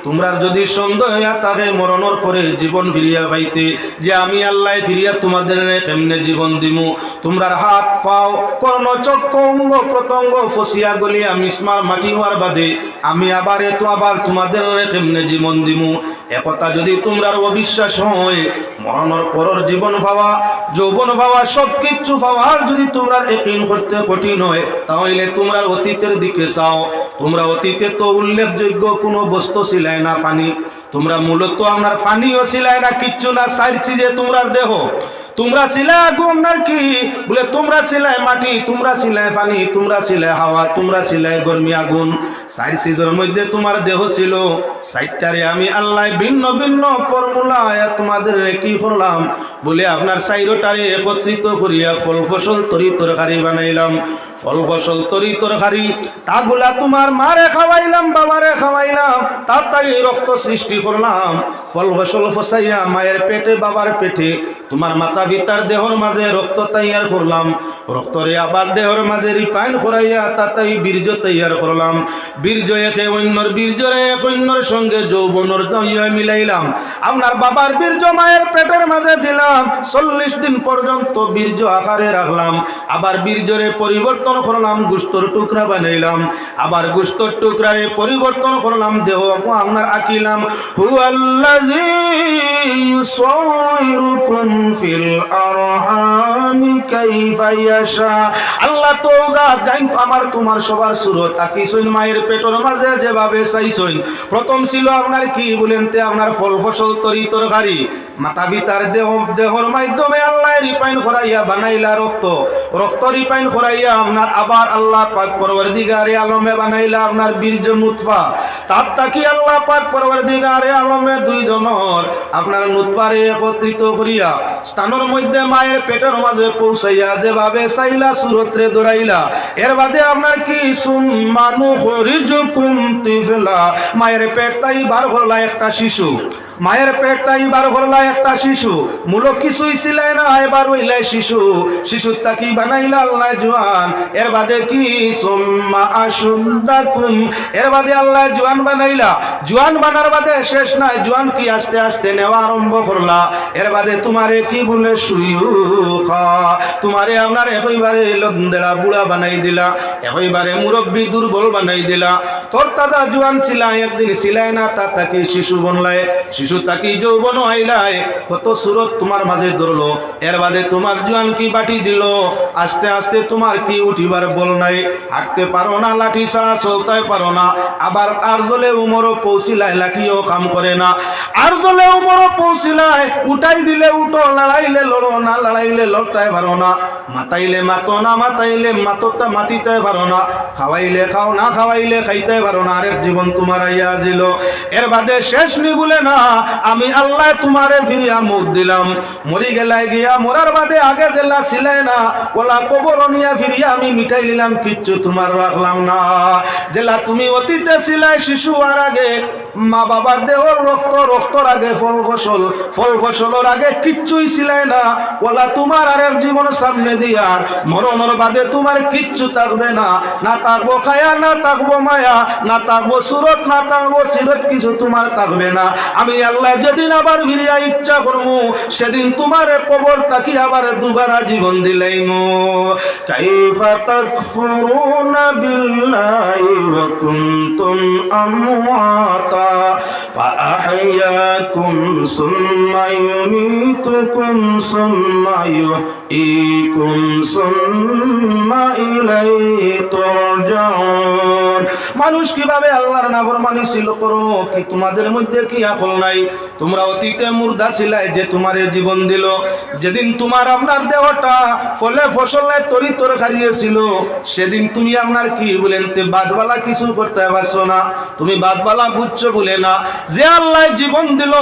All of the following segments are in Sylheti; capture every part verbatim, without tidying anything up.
তোমরার যদি সন্দেহ হইয়া থাকে মরণর পরে জীবন ফিরিয়া পাইতে, যে আমি আল্লায় ফিরিয়া তোমাদেররে কেমনে জীবন দিমু, তোমরার হাত পাও, কর্ণ, চক্ষু, অঙ্গ প্রত্যঙ্গ ফসিয়া গলিয়া মিসমার মাটি হওয়ার বাদে আমি আবার এত আবার তোমাদেররে কেমনে জীবন দিমু, একথা যদি তোমরার অবিশ্বাস হয়, মরণর পরর জীবন পাওয়া, যৌবন পাওয়া, সব কিচ্ছু পাওয়ার যদি তোমরার একিন করতে কঠিন হয়, তাহলে তোমরার অতীতের দিকে চাও। তোমরা অতীতে তো উল্লেখযোগ্য কোনো বস্তু ছিলায় না, পানি। তোমরা মূলত আপনার পানিও ছিলায় না, কিচ্ছু না, চাইর চিজে তোমরার দেহ। তোমরা ছিলায় আগুন নাকি? বলে, তোমরা ছিলায় মাটি, তোমরা ছিলায় পানি, তোমরা ছিলায় হাওয়া, তোমরা ছিলায় গরমি আগুন। চাইর চিজর মধ্যে তোমার দেহ ছিল। চাইরটারে আমি আল্লায় ভিন্ন ভিন্ন ফর্মুলায় তোমাদেররে কি করলাম? বলে, আপনার চাইরটারে একত্রিত করিয়া ফল ফসল তরি তরকারি বানাইলাম। ফল ফসল তরি তরকারি, তাগুলা তোমার মারে খাওয়াইলাম, বাবারে খাওয়াইলাম, তার তাই রক্ত সৃষ্টি করলাম। ফল ফসল ফসাইয়া মায়ের পেটে, বাবার পেটে, তোমার মাতা পিতার দেহর মাঝে রক্ত তৈয়ার করলাম। রক্তরে আবার দেহর মাঝে রিফাইন করাইয়া তাতাই বীর্য তৈয়ার করলাম। বীর্য একে অন্যর, বীর্যরে এক অন্যর সঙ্গে যৌবনর ইয়ে মিলাইলাম। আপনার বাবার বীর্য মায়ের পেটের মাঝে দিলাম, চল্লিশ দিন পর্যন্ত বীর্য আকারে রাখলাম। আবার বীর্যরে পরিবর্তন করলাম, গোস্তর টুকরা বানাইলাম। আবার গোস্তর টুকরারে পরিবর্তন করলাম, দেহ আপনার আঁকিলাম। هو الذي يصوركم في الأرحام كيف يشاء। আল্লাহ তো যা জানতো আমার তোমার সবার সুরত আঁকিছইন মায়ের পেটর মাঝে যেভাবে চাইছইন। প্রথম ছিল আপনার কি বলেন তে, আপনার ফল ফসল তরি তরকারি। মাতা পিতার দেহ, দেহর মাধ্যমে আল্লায় রিফাইন করাইয়া বানাইলা রক্ত। রক্ত রিফাইন করাইয়া আপনার আবার আল্লাহ পাক পরওয়ারদিগারে আলমে বানাইলা আপনার বীর্য নুতফা। তার তাকি আল্লাহ পাক পরওয়ারদিগারে আলমে দুইজনর আপনার নুতফারে একত্রিত করিয়া স্থানর মধ্যে মায়ের পেটর মাঝে পৌঁছাইয়া যেভাবে চাইলা সুরতরে ধরাইলা, এর বাদে আপনার কি সুম্মা নুখরিজুকুম তিফলা, মায়ের পেট তাই বার করলা একটা শিশু। মায়ের পেট তাই বার করলা একটা শিশু, মূল কিছুই ছিলায় না, এবার হইলায় শিশু। শিশুর তাকি বানাইলা আল্লাহ জোয়ান, এর বাদে কি সুম্মা আশুদ্দাকুম, এর বাদে আল্লাহ জোয়ান বানাইলা। জোয়ান বানার বাদে শেষ নাই, জোয়ান কি আস্তে আস্তে নেওয়া আরম্ভ করলা। এর বাদে তোমারে কি বলে শুয়ুখা, তোমারে আপনার একেবারে লন্দেড়া বুড়া বানাই দিলা, একেবারে মুরব্বী দুর্বল বানাই দিলা। তোর তাজা জোয়ান ছিলায়, একদিন ছিলায় না, তার তাকি শিশু বনলায়, শিশু তাকি যৌবন আইলায়। কত সুরত তোমার মাঝে ধরলো, এর বাদে তোমার জোয়ান কি বাটি দিল। আস্তে আস্তে তোমার কি উঠিবার বল নাই, হাঁটতে পারো না, লাঠি ছাড়া চলতে পারো না। আবার আরজলে উমরও পৌঁছিলায়, লাঠিও কাম করে না। আরজলে উমরও পৌঁছিলায়, উঠাই দিলে উঠো, লড়াইলে লড়ো, না লড়াইলে লড়তে পারো না। মাতাইলে মাতো, না মাতাইলে মাততা মাতিতে পারো না, খাওয়াইলে খাও, না খাওয়াইলে খাইতে পারো না, আরেক জীবন তোমার আইয়া আজিল। এর বাদে শেষ নি বলে না, আমি আল্লাহ তোমারে ফিরিয়া মুখ দিলাম। মরি গেলায় গিয়া, মরার বাদে আগে যেলা ছিলায় না, ওলা কবর নিয়া ফিরিয়া আমি মিটাই নিলাম, কিচ্ছু তোমার রাখলাম না। যেলা তুমি অতীতে ছিলায় শিশু আর আগে, মা বাবার দেহর রক্ত, রক্তর আগে ফল ফসল, ফল ফসলর আগে কিচ্ছুই ছিলায় না। ওলা তোমার আরেক জীবন সামনে দিয়ার, মরণর বাদে তোমার কিচ্ছু থাকবে না। না থাকবো কায়া, না থাকবো মায়া, না থাকবো সুরত, না থাকবো সিরত, কিছু তোমার থাকবে না। আমি আল্লাহ যেদিন আবার ফিরিয়া ইচ্ছা করমু, সেদিন তোমারে কবর তাকি আবার দুবারা জীবন দিলাইমু। كيف تكفرون بالله وكنتم أمواتا فأحياكم ثم يميتكم ثم يحييكم ثم إليه ترجعون। মানুষ কিভাবে আল্লাহর নাফরমানি ছিল করো? কি তোমাদের মধ্যে কি আকল নাই? তোমরা অতীতে মুর্দা ছিলায়, যে তোমারে জীবন দিল। যেদিন তোমার আপনার দেহটা ফলে ফসলে তরি তরকারি ছিল, সেদিন তুমি আপনার কি বলেন তে বাদবালা কিছু করতে পারছো না। তুমি বাদবালা বুঝছো বলে না, যে আল্লায় জীবন দিল,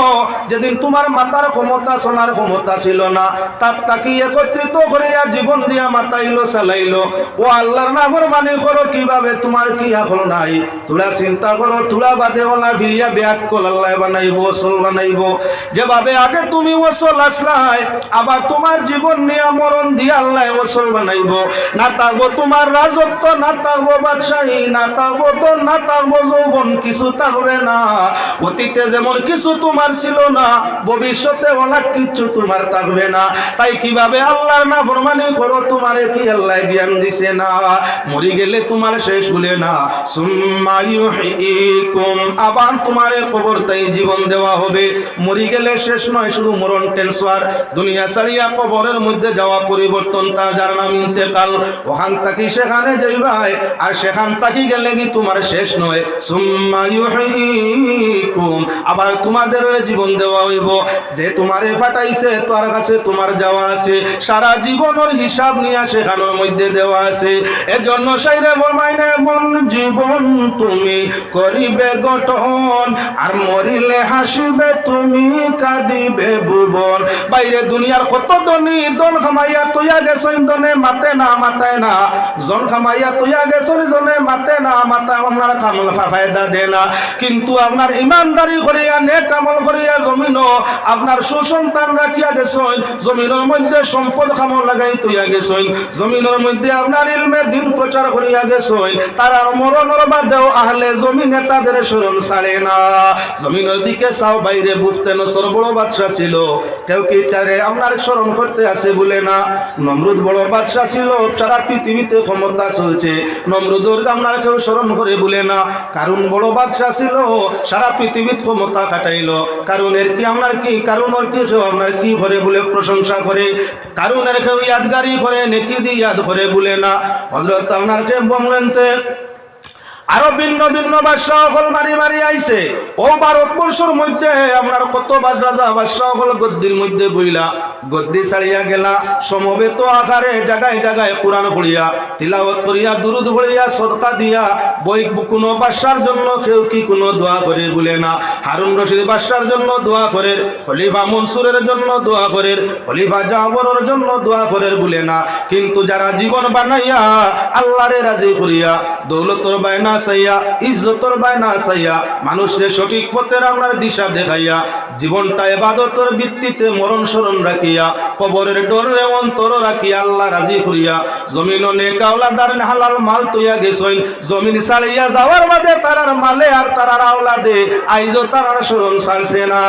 যেদিন তুমার মাতার ক্ষমতা, চলার ক্ষমতা ছিল না, তার তাকি একত্রিত করিয়া জীবন দিয়া মাতাইলো, চালাইলো। ও আল্লার নাফরমানি করো কিভাবে? তুমার কি আকল নাই? থুড়া চিন্তা করো, থুড়া বাদে অলা ফিরিয়া বেআক্কল আল্লায় বানাইবো, অচল বানাইবো। যেভাবে আগে তুমি অচল আছলায়, আবার তুমার জীবন নিয়া মরণ দিয়া আল্লায় অচল বানাইবো। না থাকবো তুমার রাজত্ব, না থাকবো বাদশাহী, না থাকবো ধন, না থাকবো যৌবন, কিছু থাকবে না। অতীতে যেমন কিছু তুমার ছিল না, ভবিষ্যতে অলা কিচ্ছু তুমার থাকবে না। তাই কিভাবে আল্লার নাফরমানি করো? তুমারে কি আল্লায় জ্ঞান দিছে না? মরি গেলে তুমার শেষ বুলে না। সুম্মা ইউহয়িকুম, আবার তুমারে কবর তাই জীবন দেওয়া হবে। মরি গেলে শেষ নয়, শুধু মরণ transfer। দুনিয়া ছাড়িয়া কবরের মধ্যে যাওয়া পরিবর্তন, তার যার নাম ইন্তেকাল। ওখান থাকি সেখানে যাইবায়, আর সেখান থাকি গেলেগি তুমার শেষ নয়। সুম্মা ইউহয়িকুম, আবার তুমারে জীবন দেওয়া অইবো। যে তুমারে পাঠাইছে, তার কাছে তুমার যাওয়া আছে, সারা জীবনর হিসাব নিয়া সেখানর মধ্যে দেওয়া আছে। এজন্য শায়রে ফরমাইন, এমন জীবন তুমি করিবে গঠন, আর মরিলে হাসিবে তুমি, কাঁদিবে ভুবন। ভাইরে, দুনিয়ার কত ধনী, ধন কামাইয়া থইয়া গেছইন, ধনে মাতে না, মাতায় না। জন কামাইয়া থইয়া গেছইন, জনে মাতে না, মাতায়, আপনার কামল ফা-, ফায়দা দেয় না। কিন্তু আপনার ইমানদারি করিয়া, নেক আমল করিয়া, জমিনো আপনার সুসন্তান রাখিয়া গেছইন, জমিনর মধ্যে সম্পদ কামো লাগাই থইয়া গেছইন, জমিনর মধ্যে আপনার ইলমে দ্বীন প্রচার করিয়া গেছইন, তারার মরণর বাদেও আহলে জমিনে তাদের স্মরণ ছাড়ে না। জমিনর দিকে চাও, ভাইরে, বুখতে নসর বড় বাদশা ছিল, কেউ কি তারে আপনার স্মরণ করতে আছে বুলে না? নমরুদ বড় বাদশা ছিল, সারা পৃথিবীতে ক্ষমতা চলছে, নমরুদর আপনার কেউ স্মরণ করে বুলে না? কারুন বড় বাদশা ছিল, সারা পৃথিবীত ক্ষমতা খাটাইলো, কারুনের কি আপনার কি, কারুনর কি কেউ আপনার কি করে বুলে প্রশংসা করে? কারুনের কেউ ইয়াদগারি করে, নেকি দি ইয়াদ করে বুলে না? হযরত আপনার কে বললেন তে আরো ভিন্ন ভিন্ন বাদশা অকল মারি মারি আইছে। ও ভারতবর্ষর মধ্যে আপনার কত বাদ-, রাজা বাদশা অকল গদ্দির মধ্যে বইলা, গদ্দি ছাড়িয়া গেলা, সমবেত আকারে জাগায় জাগায় কোরআন পড়িয়া, তিলাওয়াত করিয়া, দুরুদ পড়িয়া, সদকা দিয়া, বই কোনো বাদশার জন্য কেউ কি কোনো দোয়া করে বুলে না? হারুন রশিদ বাদশার জন্য দোয়া করের, খলিফা মনসুরের জন্য দোয়া করের, খলিফা জাফরর জন্য দোয়া করের বুলে না। কিন্তু যারা জীবন বানাইয়া আল্লারে রাজি করিয়া, দৌলতর বায় না চাইয়া, ইজ্জতর বায় না চাইয়া, মানুষরে সঠিক পথের আপনার দিশা দেখাইয়া, জীবনটা ইবাদতর ভিত্তিতে মরণ স্মরণ রাখিয়া, কবরের ডররে অন্তর রাখিয়া, আল্লা রাজি করিয়া, জমিনো নেক আওলাদ আর হালাল মাল থইয়া গেছইন, জমিন ছাড়িয়া যাওয়ার বাদে তারার মালে আর তারার আওলাদে আইজও তারার স্মরণ ছাড়ছে না।